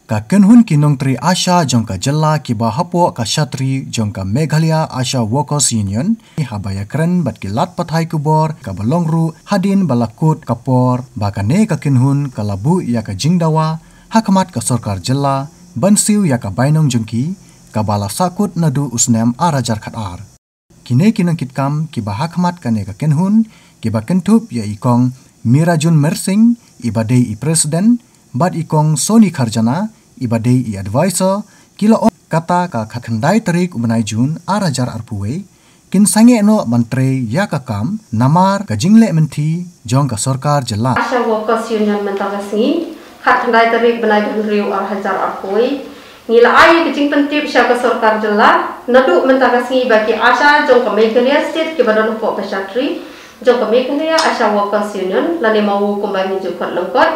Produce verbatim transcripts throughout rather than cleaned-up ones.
Ka kynhun ki nongtrei ASHA jong ka jylla kiba hapoh ka shatri jong ka Meghalaya ASHA Workers Union, haba ïakren bad ki lad pathai khubor kaba long ruh hadien ba la kut ka por ba kane ka kynhun ka la buh ïa ka jingdawa ha khmat ka sorkar jylla ban siew ïa ka bainong jong ki kaba la sahkut naduh u snem ar hajar khatar. Kine ki nongkitkam kiba ha khmat kane ka kynhun kiba kynthup ïa i Kong Mirajun Mersing iba dei i president bad i Kong Soni Kharjana iba dei i advisor ki la ong kata ka khatkhyndai tarik u bnai Jun ar hajar arphew wei kin sangeh noh ban trei ïa ka kam namar ka jingleh mynthi jong ka sorkar jylla. ASHA Workers Union mynta ka sngi, khatkhyndai tarik bnai ba hynriew ar hajar arphew wei, ngi la ai ka jingpyntip sha ka sorkar jylla naduh mynta ka sngi ba ki ASHA jong ka Meghalaya State kiba don hapoh ka shatri jong ka Meghalaya ASHA Workers Union lane MAWU kumba ngi ju khot lyngkot,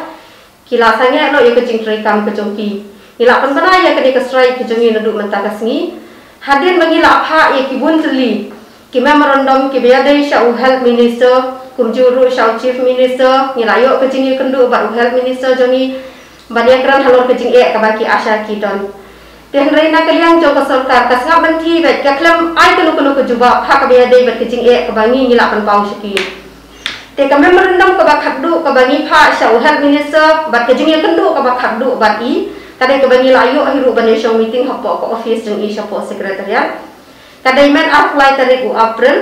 ki la sangeh noh ïa ka jingtrei kam ka jong ki. Ngi la pynbna ïa kane ka strike ka jong ngi naduh mynta ka sngi hadien ba ngi la phah ïa ki bun tylli ki memorandum kiba ïadei sha u Health Minister, kumjuh ruh sha u Chief Minister, ngi la ïoh ka jingïakynduh bad u Health Minister jong ngi ban ïakren halor ka jingeh kaba ki ASHA ki don. Te hynrei na ka liang jong ka sorkar ka sngap mynthi bad ka khlem ai kano kano ka jubab ha kaba ïadei bad ka jingeh kaba ngi ngi la pynpaw sha ki. Te ka memorandum kaba khatduh kaba ngi phah sha u Health Minister bad ka jingïakynduh kaba khatduh bad i, ka dei kaba ngi la ïoh hi ruh ban ïashong meeting hapoh ka office jong i shapoh Secretariat. Ka dei mynta arphew lai tarik u April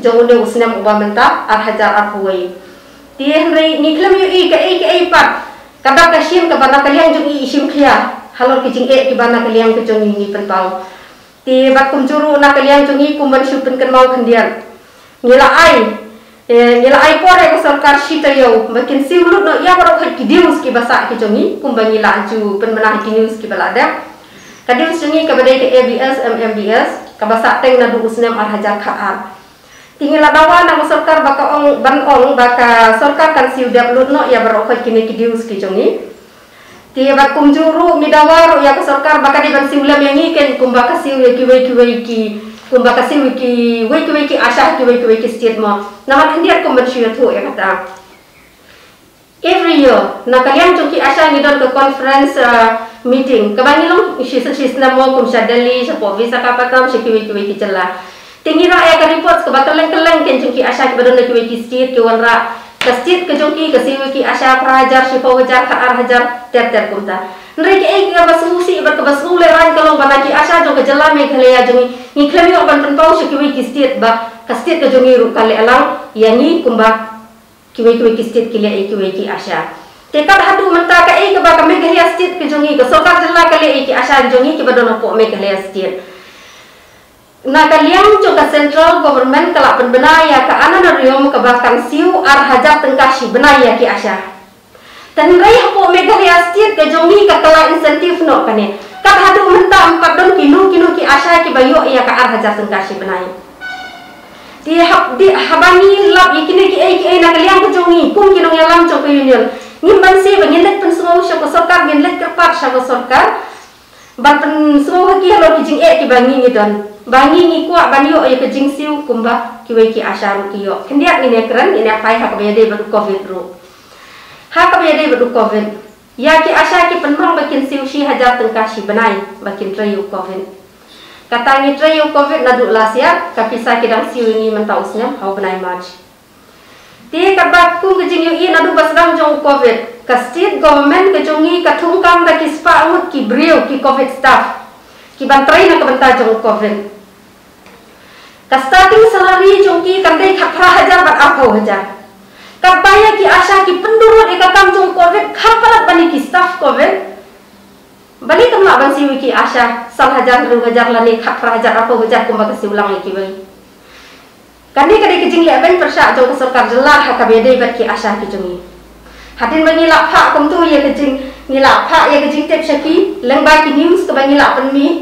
jong une u snem uba mynta ar hajar arphew wei. Te hynrei ngi khlem ïohi kaei kaei pat ka dak ka shin kaba na ka liang jong i i shim khia halor ki jingeh kiba na ka liang ka jong i ngi pynpaw. Te bad kumjuh ruh na ka liang jong i kum ban shu pynkynmaw khyndiat, ngi la ai, eh, ngi la ai por ïa ka sorkar shi taïew ba kin siew lut noh ïa baroh khoit ki dues kiba sah ki jong i kumba ngi la ju pynbna ha ki news kiba la dep. Ka dues jong i kaba dei ka ABS MMBS kaba sah teng naduh u snem ar hajar khatar. Te ngi la dawa na ka sorkar ba ka ong, ban ong ba ka sorkar kan siew dep lut noh ïa baroh khoit kine ki dues ki jong i. Te bad kumjuh ruh ngi dawa ruh ïa ka sorkar ba ka dei ban siew lem ïa ngi ken kumba ka siew ïa kiwei kiwei ki, kumba ka siew ïa kiwei kiwei ki ASHA kiwei kiwei ki state mo. Namar khyndiat kum ban shu ïathuh ïa kata. Every year na ka liang jong ki ASHA ngi don ka conference, uh, meeting kaba ngi long shisnem shisnem mo kum sha Delhi, shapoh Visakhapatnam, sha kiwei kiwei ki jylla. Te ngi rah ïa ka report kaba kylleng kylleng ken jong ki ASHA kiba don na kiwei ki state ki wanrah ka state ka jong ki ka siew ïa ki ASHA phra hajar, shiphew hajar, khatar hajar ter ter kumta. Hynrei kaei kaba sngewsih bad kaba sngewlehraiñ ka long ba na ki ASHA jong ka jylla Meghalaya jong ngi ngi khlem ïoh ban pynpaw sha kiwei ki state ba ka state ka jong ngi ruh ka leh lang ïa ngi kumba kiwei kiwei ki state ki leh ïa kiwei ki ASHA. Te kat haduh mynta kaei kaba ka Meghalaya state ka jong ngi, ka sorkar jylla ka leh ïa ki ASHA jong ngi kiba don hapoh Meghalaya state. Na ka liang jong ka central government ka la pynbna ïa ka honorarium kaba kan siew ar hajar tyngka shi bnai ïa ki ASHA. Te hynrei hapoh Meghalaya state ka jong ngi ka kylla incentive noh kane. Kat haduh mynta ym pat don kino kino ki ASHA kiba ïoh ïa ka ar hajar tyngka shi bnai. Te hap, te haba ngi lap ïa kine kiei kiei na ka liang ka jong ngi kum ki nongïalam jong ka union, ngim banse ba ngin leit pynsngew sha ka sorkar, ngin leit kyrpad sha ka sorkar ban pynsngew ha ki halor ki jingeh kiba ngi ngi don, ba ngi ngi kwah ban ïoh ïa ka jingsiew kumba kiwei ki ASHA ruh ki ïoh. Khyndiat ngin ïakren, ngin ïaphai ha kaba ïadei bad u covid ruh. Ha kaba ïadei bad u covid, ïa ki ASHA ki pynmong ba kin siew shi hajar tyngka shi bnai ba kin trei ïa u covid. Kata ngi trei ïa u covid naduh last year, ka pisa ki dang siew ïa ngi mynta u snem ha u bnai March. Te katba kum ka jingïohi naduh ba sdang jong u covid, ka state government ka jong ngi ka thungkam da ki spah ngut ki briew ki covid staff kiban trei na ka bynta jong u covid. Ka starting salary jong ki kan dei khatphra hajar bad arphew hajar. Katba ïa ki ASHA ki pyndurut ïa ka kam jong u covid, kham palat ban ïa ki staff covid. Balei kam lah ban siew ïa ki ASHA san hajar, hynriew hajar lane khatphra hajar, arphew hajar kumba ka siew lang ïa kiwei. Kane ka dei ka jingleh beiñ pyrshah jong ka sorkar jylla ha kaba ïadei bad ki ASHA ki jong ngi. Hadien ba ngi la phah kumta ïa ka jing, ngi la phah ïa ka jingtip sha ki lyngba ki news kaba ngi la pynmih,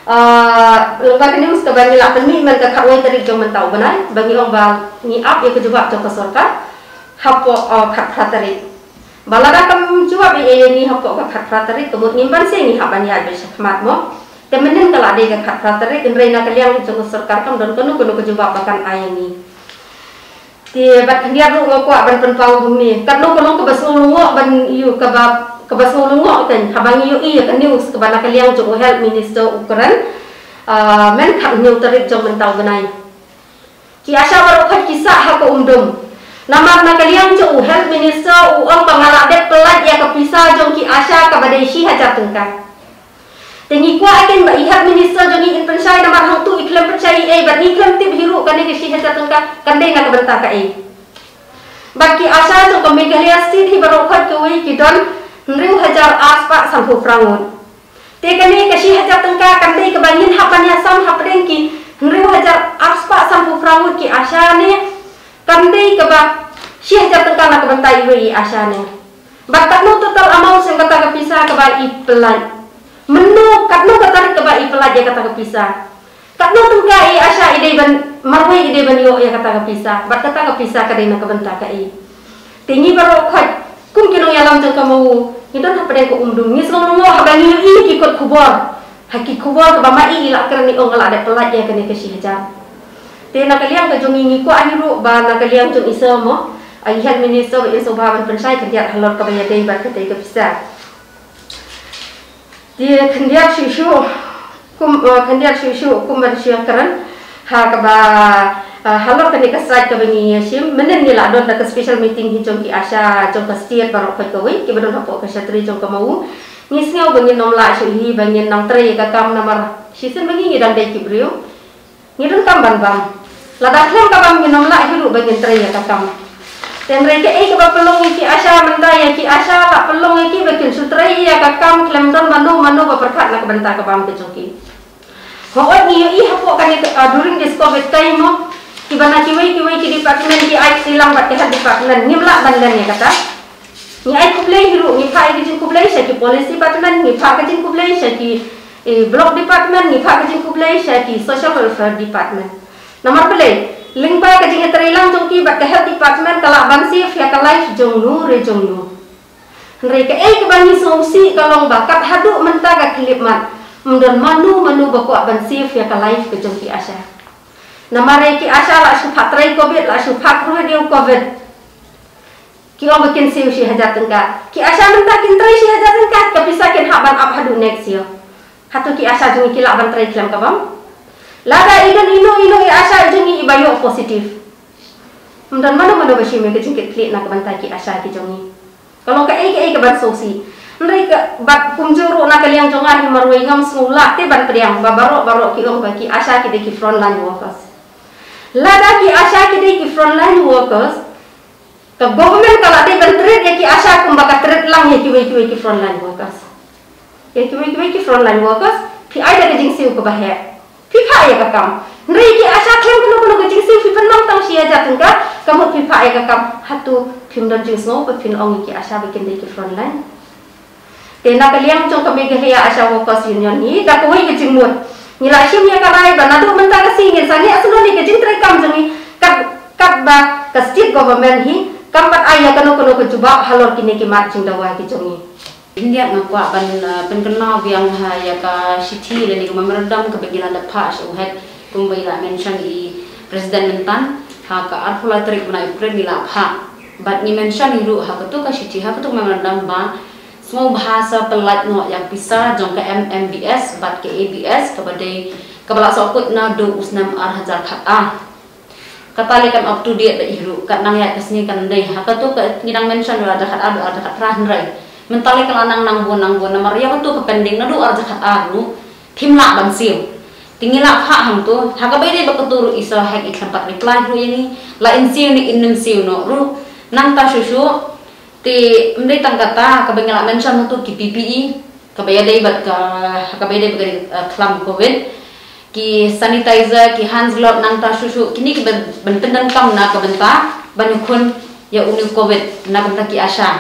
ah, lyngba ki news kaba ngi la pynmih mynta ka khatwei tarik jong mynta u bnai, ba ngi ong ba ngi ap ïa ka jubab jong ka sorkar hapoh, ah, khatphra tarik. Ba lada kam jubab ïa ngi hapoh ka khatphra tarik, ka mut ngim banse ngi hap ban ïaid beit shakhmat mo. Te mynnin ka la dei ka khatphra tarik, hynrei na ka liang jong ka sorkar kam don kano kano ka jubab ba kan ai ïa ngi. Te bad khyndiat ruh nga kwah ban pynpaw hangne, katno kano kaba sngew lyngngoh ban ïoh kaba Kaba sngewlyngngoh kein haba ngi ïohi ïa ka news kaba na ka liang jong u Health Minister u kren, ah, mynta ka hynñiew tarik jong mynta u bnai. Ki ASHA baroh khoit ki sah ha ka umdum. Namar na ka liang jong u Health Minister u ong ba nga la dep pyllait ïa ka pisa jong ki ASHA kaba dei shi hajar tyngka. Te ngi kwah kein ba i Health Minister jong ngi in pynshai namar hangtu i khlem pynshai ei ei bad ngi khlem tip hi ruh kane ka shi hajar tyngka kan dei na ka bynta kaei. Bad ki ASHA jong ka Meghalaya State hi baroh khoit kawei ki don hynriew hajar arspah sanphew phra ngut. Te kane ka shi hajar tyngka kan dei kaba ngin hap ban ïasam hapdeng ki hynriew hajar arspah sanphew phra ngut ki ASHA ne kan dei kaba shi hajar tyngka na ka bynta iwei i ASHA ne. Bad katno total amount jong kata ka pisa kaba i pyllait? Mynno katno ka tarik kaba i pyllait ïa kata ka pisa? Katno tyngka i ASHA i dei ban marwei i dei ban ïoh ïa kata ka pisa? Bad kata ka pisa ka dei na ka bynta kaei? Te ngi baroh khoit kum ki nongïalam jong ka Mawu ngi don hapdeng ka umdum, ngi sngewlyngngoh haba ngi ïohi ki kot khubor. Ha ki khubor kaba ma i i la kren i ong nga la dep pyllait ïa kane ka shi hajar. Te na ka liang ka jong ngi ngi kwah hi ruh ba na ka liang jong i sir mo, ah, i Health Minister ba in sngewbha ban pynshai khyndiat halor kaba ïadei bad katei ka pisa. Te khyndiat shuh shuh kum, eh, khyndiat shuh shuh kum ban shu kren ha kaba, eh, halor kane ka strike kaba ngi ïashim. Mynnin ngi la don da ka special meeting hi jong ki ASHA jong ka state baroh khoit kawei kiba don hapoh ka shatri jong ka Mawu. Ngi sngew ba ngin ym lah shuh hi ba ngin nang trei ïa ka kam namar shisien ba ngi ngi dang dei ki briew. Ngi donkam ban bam. Lada khlem ka bam ngin ym lah hi ruh ba ngin trei ïa ka kam. Te hynrei kaei kaba pynlong ïa ki ASHA mynta, ïa ki ASHA la pynlong ïa ki ba kin shu trei ïa ka kam khlem don mano mano ba pyrkhat na ka bynta ka bam ka jong ki. Hooid ngi ïohi hapoh kane, ah, during this covid time mo, kiba na kiwei kiwei ki department ki ai kti lang bad ka health department, ngim lah ban len ïa kata. Ngi ai khublei hi ruh, ngi phah ïa ka jingkhublei sha ki police department, ngi phah ka jingkhublei sha ki, eh, block department, ngi phah ka jingkhublei sha ki social welfare department. Namar balei, lyngba ka jingïatreilang jong ki bad ka health department ka lah ban save ïa ka life jong no re jong no. Hynrei kaei kaba ngi sngewsih ka long ba kat haduh mynta ka khyllipmat, ym don mano mano ba kwah ban save ïa ka life ka jong ki ASHA. Namar ïa ki ASHA la shu phah trei covid, la shu phah khreh ïa u covid. Ki ong ba kin siew shi hajar tyngka. Ki ASHA mynta kin trei shi hajar tyngka, ka pisa kin hap ban ap haduh next year. Hato ki ASHA jong ngi ki lah ban trei khlem ka bam? Lada i don ino ino i ASHA jong ngi iba ïoh positive, ym don mano mano ba shim ïa ka jingkitkhlieh na ka bynta ki ASHA ki jong ngi. Ka long kaei kaei kaban sngewsih. Hynrei ka bad kumjuh ruh na ka liang jong nga hi marwei ngam sngew lah te ban pdiang ba baroh baroh ki ong ba ki ASHA ki dei ki frontline workers. Lada ki ASHA ki dei ki frontline workers, ka government ka la dei ban treat ïa ki ASHA kumba ka treat lang ïa kiwei kiwei ki frontline workers. Ïa kiwei kiwei ki frontline workers phi ai da ka jingsiew kaba heh, phi phah ïa ka kam. Hynrei ki ASHA khlem kano kano ka jingsiew, phi pynmang tang shi hajar tyngka, ka mut phi phah ïa ka kam. Hato phim don jingsngew ba phin ong ïa ki ASHA ba kin dei ki frontline? Te na ka liang jong ka Meghalaya ASHA Workers Union ngi da kawei ka jingmut, ngi la shim ïa ka rai ba naduh mynta ka sngi ngin sangeh sngewbha ïa ka jingtrei kam jong ngi kat, katba ka state government hi kam pat ai ïa kano kano ka jubab halor kine ki mat jingdawa ki jong ngi. Khyndiat nga kwah ban, uh, pynkynmaw biang ha ïa ka shithi lane ka memorandum kaba ngi la dep phah sha u Head kumba i la mention i President mynta ha ka arphew lai tarik bnai April ngi la phah. Bad ngi mention hi ruh ha katu ka shithi, ha katu ka memorandum ba sngewbha sa pyllait noh ïa ka pisa jong ka MMBS bad ka ABS kaba dei, kaba la sahkut naduh u snem ar hajar khat ar. Kata lei kan up to date beit hi ruh, kat nang ïaid ka sngi kan dei. Ha katu ka ngi dang mention dei ar hajar khat ar, dei ar hajar khat phra, hynrei mynta lei ka la nang nang bun nang bun namar ïa katu ka pending naduh ar hajar khat ar ruh phim lah ban siew. Te ngi la phah hangtu, ha kaba ïadei bad katu ruh i Sir Hek i khlem pat reply ruh ïa ngi. La in siew ne ym siew noh ruh. Nangta shuh shuh, te ym dei tang kata, kaba ngi la mention hangtu ki PPE, kaba ïadei bad ka, kaba ïadei bad ka, eh, khlam covid, ki sanitizer, ki hand glove, nangta shuh shuh kine kiban, ban pyndonkam na ka bynta ban ïakhun ïa une u covid na ka bynta ki ASHA.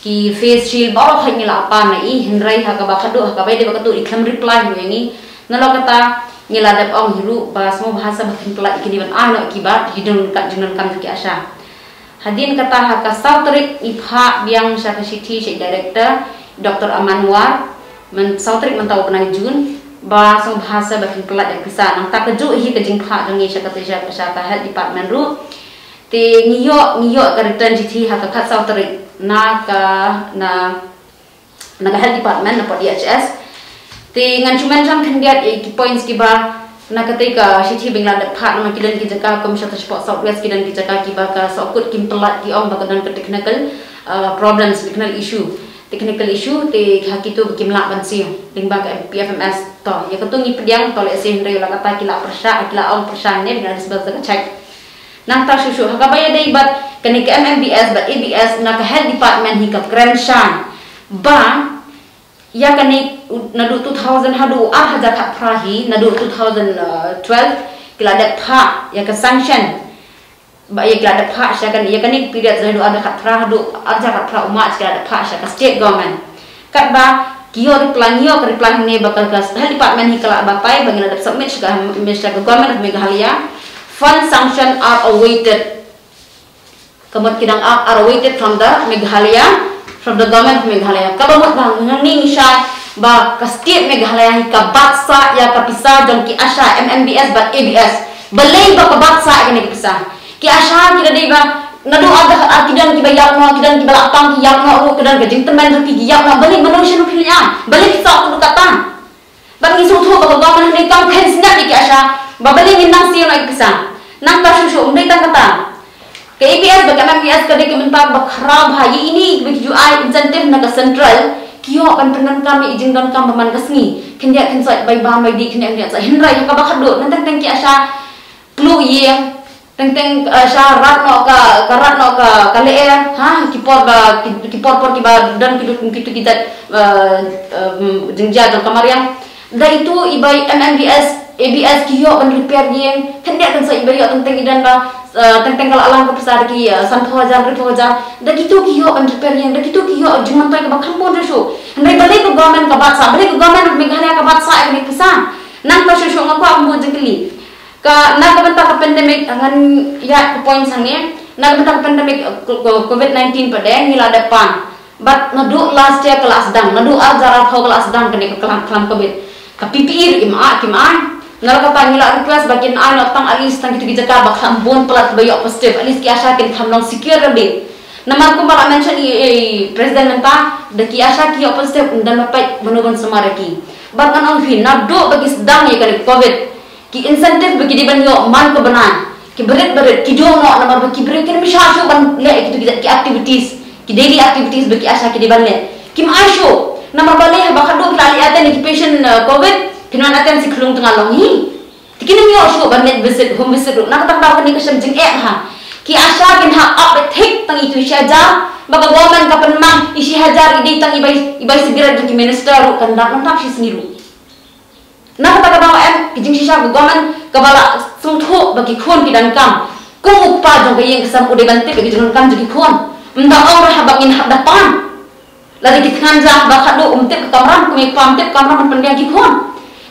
Ki face shield baroh hi ngi la pan na i, hynrei ha kaba khadduh, ha kaba ïadei bad katu i khlem reply ruh ïa ngi. Nalor kata ngi la dep ong hi ruh ba sngewbha sa ba phin pyllait ïa kine ban ai noh ïa ki bad ki jingdonkam, jingdonkam jong ki ASHA. Hadien kata ha ka saw tarik i phah biang sha ka shithi sha i Director Doctor Aman War, myn saw tarik mynta u bnai June, ba sngewbha sa ba phin pyllait ïa ka pisa. Nangta kajuh hi ka jingphah jong ngi sha kata, sha, sha ka Health Department ruh. Te ngi ïoh, ngi ïoh ka return shithi ha ka khatsaw tarik na ka, na na ka health department na pdhs. Te ngan shu mention khyndiat ïa ki points kiba na katei ka shithi ba ngi la dep phah namar ki don ki jaka kum sha shapoh South West ki don ki jaka kiba ka sahkut kim pyllait ki ong ba ka don ka technical uh, problems, technical issue, technical issue te ha kitu ba kim lah ban siew lyngba ka P F M S. To ïa katu ngi pdiang to lehse hynrei la kata ki la pyrshah, ki la ong pyrshah ne ba ngi la disbal da ka check. Nangta shuh shuh ha kaba ïadei bad kane ka M M B S bad A B S, na ka health department hi ka kren shai ba ïa kane naduh two thousand haduh ar hajar khatphra hi, naduh two thousand twelve ki la dep phah ïa ka sanction. Ba ïa ki la dep phah sha kane, ïa kane ka period naduh ar hajar khatphra haduh ar hajar khatphra u March ki la dep phah sha ka state government. Katba ki ïoh reply, ngi ïoh ka reply hangne ba ka health department hi ka la batai ba ngi la dep submit sha ka, sha ka government of Meghalaya. Fund sanction are awaited. Ka mut ki dang are, are awaited from the Meghalaya, from the government of Meghalaya. Kaba mut ba ngi ngi shai ba ka state Meghalaya hi ka bat sah ïa ka pisa jong ki ASHA, M M B S bad A B S. Balei ba ka bat sah ïa kane ka pisa? Ki ASHA ki da dei ba naduh ar hajar ar ki don kiba ïap noh, ki don kiba la pang ki ïap noh ruh, ki don ka jingtymmen jong ki ki ïap noh. Balei mano shen phi ïa? Balei ki sah ruh kata? Bad ngi sngewthuh ba ka government hangne kam khein sngap ïa ki ASHA ba balei ngin nang siew noh ïa ki pisa. Nangta shuh shuh ym dei tang kata, ka A B S bad ka M M B S ka dei ka bynta ba khraw bha ïa ini ba ki ju ai incentive na ka central, ki ïoh ban pyndonkam ïa i jingdonkam ba man ka sngi. Khyndiat khynsoit bai bam bai dih, khyndiat khyndiat soit, hynrei ha kaba khatduh na teng teng ki ASHA pluh ïing, teng teng uh, sha rat noh ka, ka rat noh ka, ka lyer ha ki por ba ki, ki por por kiba don ki duk ki tu ki dat uh, uh, jingjia jong ka mariang. Da itu i bai M M B S, A B S ki ïoh ban repair ïing, khyndiat khynsoit i bai ïoh teng teng i don ba uh, teng teng ka la lang ka pisa da ki uh, sanphew hajar, hynriewphew hajar. Da kitu ki ïoh ban repair ïing, da kitu ki ïoh jingmyntoi kaba kham bun shuh. Hynrei balei ka government ka bat sah, balei ka government of Meghalaya ka bat sah ïa kane ka pisa? Nangta shuh shuh nga kwah ban buh jingkylli. Ka na ka bynta ka pandemic, ngan ïa ka point hangne, na ka bynta ka pandemic uh, co- co- covid nineteen pat de ngi la dep pan. Bad naduh last year ka la sdang, naduh ar hajar arphew ka la sdang kane ka klam klam covid. Ka P P E ruh im ah kim ai. Na la kata ngi la request ba kin ai noh tang at least tang kitu ki jaka ba kham bun palat ba ïoh positive, at least ki ASHA kin kham long secure ka bit. Namar kumba la mention i, i president mynta, da ki ASHA ki ïoh positive ym don ba peit mano ban sumar ïa ki. Bad ngan ong phi naduh ba ki sdang ïa kane covid, ki incentive ba ki dei ban ïoh man ka bnai, ki barit barit ki duh noh namar ba ki briew kim shah shuh ban leh kitu ki jait ki activities, ki daily activities ba ki ASHA ki dei ban leh. Kim ai shuh namar balei? Haba khatduh ki la leit attend ïa ki patient uh, covid, kin wan attend sha khlung tnga long hi. Te kin ym ïoh shuh ban leit visit, home visit ruh. Na kata ka daw kane ka shem jingeh bha. Ki ASHA kin hap up beit thik tang itu shi hajar, ba ka government ka pynmang i shi hajar i dei tang i bai, i bai cigarette jong ki minister ruh kan dap, kan dap shi sngi ruh. Na kata ka daw em, ki jingshisha ka government kaba la sngewthuh ba ki khun ki donkam. Kum u kpa jong ka ïing ka sem u dei ban tip ïa ki jingdonkam jong ki khun. Ym da ong ruh haba ngin hap da pan. Lada ki thngan ja haba khatduh um tip ka kamram, kum u kpa um tip kamram ban pynbiang ki khun.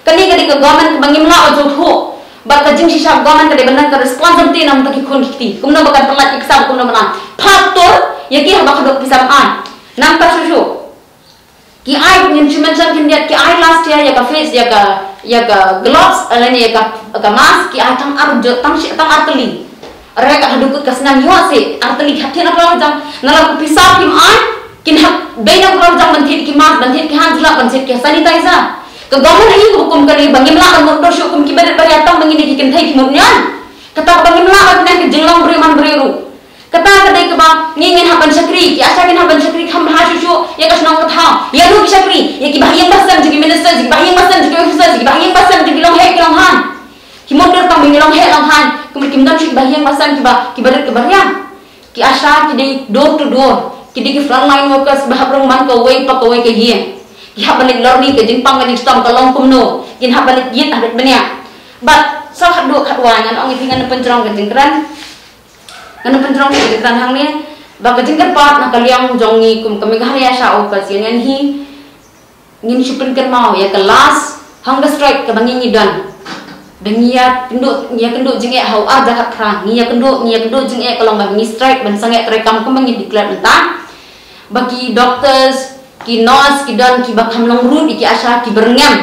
Kane ka dei ka government kaba ngim lah ban sngewthuh. Bad ka jingshisha ka government ka dei ban don ka responsibility na ka bynta ki khun ki kti. Kumno ba kan pynlait ki pisa, kumno ba nang. Pha tur ïa ki haba khatduh pisa ym ai. Nangta shuh shuh. Ki ai, ngin shu mention khyndiat, ki ai last year ïa ka face, ïa ka, ïa ka gloves, lane ïa ka, ka mask, ki ai tang ar jot, tang shi, tang ar tylli. Re ka haduh kut ka snem ïoh se ar tylli, ki hap thied na ka la jong. Na la ka pisa kim ai, kin hap bei na ka la jong ban thied ki mask, ban thied ki hand glove, ban thied ki sanitizer. Ka government aïu ba kum kane ba ngim lah ban mutdur shuh kum ki barit baria tang ba ngin ïa ki kynthei ki mut ñion. Kata ba ngim lah ban pyneh ka jinglong briew man briew ruh. Kata ka dei kaba ngi ngin hap ban shakri, ki ASHA kin hap ban shakri kham bha shuh shuh ïa ka shnong ka thaw. Ïa ruh ki shakri ïa ki bahaïing bahsem jong ki minister, ki bahaïing bahsem jong ki officer, ki bahaïing bahsem jong ki longheh ki longhan. Ki mutdur tang ba ngi longheh longhan, ki mut kim don shuh ki bahaïing bahsem kiba, ki barit ki baria. Ki ASHA ki dei door to door, ki dei ki frontline workers ba hap rung man kawei pa kawei ka ïing. Ki hap ban leit lorni ka jingpang ka jingshitom ka long kumno, kin hap ban leit ïit hap leit bniah. Bad sa khatduh khatwai ngan ong ïa phi, ngan pynjrong ka jingkren. Ngan pynjrong ka jingkren hangne ba ka jingkyrpad na ka liang jong ngi kum ka Meghalaya ASHA Workers Union hi, ngin shu pynkynmaw ïa ka last hunger strike kaba ngi ngi don. Ba ngi ïa kynduh, ngi ïa kynduh jingeh ha u ar hajar khatphra, ngi ïa kynduh, ngi ïa kynduh jingeh ka long ba ngi strike ban sangeh treikam kumba ngi declare mynta. Ba ki doctors, ki nurse, ki don kiba kham long rud ïa ki ASHA, ki byrngem.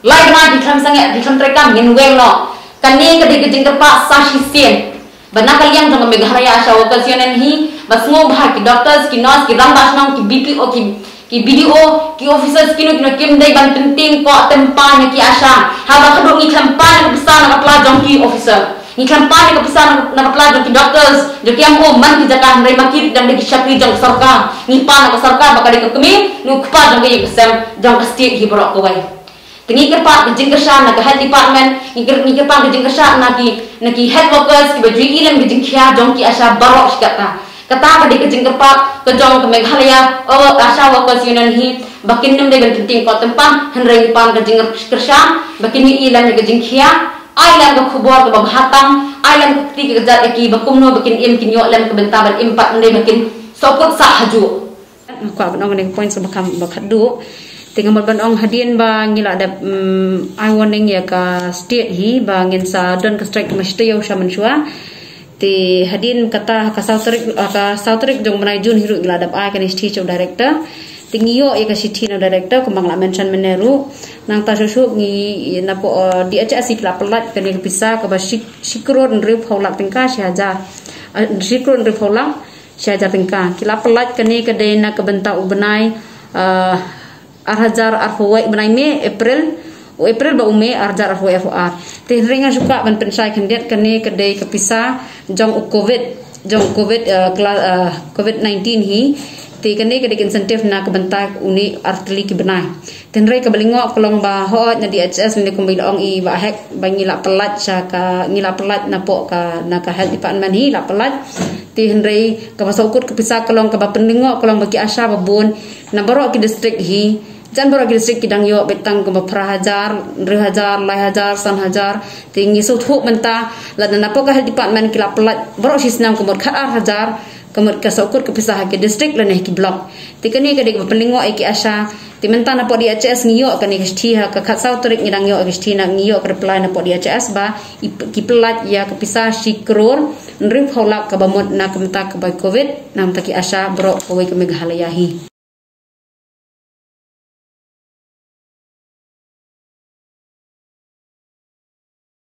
Lai bnai phi khlem sangeh, phi khlem treikam, ngin weng noh. Kane ka dei ka jingkyrpad sa shisien. Ba na ka liang jong ka Meghalaya ASHA Workers Union hi, ba sngewbha ki doctors, ki nurse, ki rangbah shnong, ki B P O, ki, Ki B D O, ki officers kino kino kim dei ban pyntieng ko tympan ïa ki ASHA. Haba khadduh ngi khlem pan ïa ka pisa na ka pla jong ki officer, ngi khlem pan ïa ka pisa na ka pla jong ki doctors, jong ki M O man ki jaka, hynrei ma ki dang dei ki shakri jong ka sorkar. Ngi pan ïa ka sorkar ba ka dei ka kmie ne u kpa jong ka ïing ka sem jong ka state hi baroh kawei. Te ngi kyrpad ka jingkyrshan na ka health department, ngi kyr- ngi kyrpad ka jingkyrshan na ki na ki health workers kiba ju ïohi lem ka jingkhia jong ki ASHA baroh shi katta. Kata ka dei ka jingkyrpad ka jong ka Meghalaya, oh, ASHA Workers Union hi, ba kin nym dei ban pyntieng ko tympan, hynrei ngi pan ka jingkyrshan ba kin ïohi lem ka jingkhia, ai lem ka khubor kaba bha tam, ai lem ka kti ka kjat ïa ki ba kumno ba kin im, kin ïoh lem ka bynta ban im pat, ym dei ba kin sahkut sah hajuh. Nga kwah ban ong kane ka point sa ba kham ba khatduh. Te nga mut ban ong hadien ba ngi la dep, mm, ai warning ïa ka state hi ba ngin sa don ka strike ma shi taïew sha mynshuwa. Te hadien kata ka saw tarik, ah, ka saw tarik jong bnai Jun hi ruh ngi la dep ai kane shithi sha u director. Te ngi ïoh ïa ka shithi na u director kumba nga la mention mynne ruh. Nangta shuh shuh ngi napoh, ah, D H S hi ki la pyllait kane ka pisa kaba shi, shi klur hynriewphew lak tyngka shi hajar. Ah, shi klur hynriewphew lak shi hajar tyngka. Ki la pyllait kane ka dei na ka bynta u bnai, ah, ar hajar arphew wei, bnai May, April, u April bad u May ar hajar arphew wei arphew ar. Te hynrei nga shu kwah ban pynshai khyndiat kane ka dei ka pisa jong u covid, jong u covid, ah, kla- ah, covid nineteen hi. Te kane ka dei ka incentive na ka bynta une artylli ki bnai. Te hynrei kaba lyngngoh ka long ba hooid na D H S ne kumba i la ong i Bah Hek ba ngi la pyllait sha ka, ngi la pyllait napoh ka, na ka health department hi la pyllait. Te hynrei kaba sahkut ka pisa ka long, kaba pynlyngngoh ka long ba ki ASHA ba bun na baroh ki district hi, jan baroh ki district ki dang ïoh beit tang kumba phra hajar, hynriew hajar, lai hajar, san hajar. Te ngi sngewthuh mynta lada napoh ka health department ki la pyllait baroh shi snem ka mut khat ar hajar, ka mut ka sahkut ka pisa ha ki district lane ha ki block. Te kane ka dei kaba pynlyngngoh ïa ki ASHA. Te mynta napoh D H S ngi ïoh kane ka shithi ha ka khatsaw tarik ngi dang ïoh ka shithi, na ngi ïoh ka reply napoh D H S ba i p- ki pyllait ïa ka pisa shi klur hynriewphew lak kaba mut na ka bynta kaba covid na ka bynta ki ASHA baroh kawei ka Meghalaya hi.